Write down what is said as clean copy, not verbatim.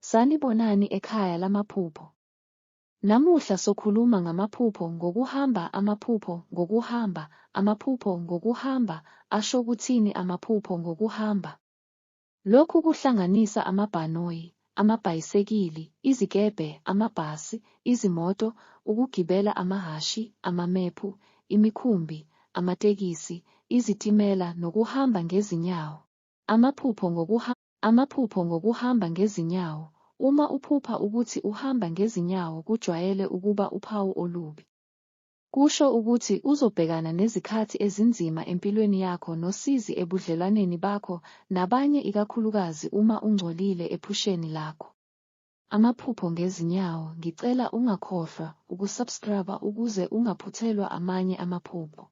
Sanibonani ekhaya lamaphupho. Namuhla sokhuluma ngamaphupho ngokuhamba amaphupho ngokuhamba amaphupho ngokuhamba asho kuthini amaphupho ngokuhamba. Lokhu kuhlanganisa amabhanoyi, amabhayisekili, izikebhe, amabhasi, izimoto, ukugibela amahhashi, amamephu, imikhumbi, amatekisi, izitimela nokuhamba ngezinyawo. Amaphupho ngokuha Amaphupho ngokuhamba ngezinyawo Uma uphupha ukuthi uhamba ngezinyawo kujwayele ukuba uphawu olubi. Kusho ukuthi uzobhekana nezikhathi ezinzima empilweni yakho nosizi ebudlelwaneni bakho nabanye ikakhulukazi uma ungcolile ephusheni lakho. Amaphupho ngezinyawo Ngicela ungakhohlwa ukusubscribe ukuze ungaphuthelwa amanye amaphupho.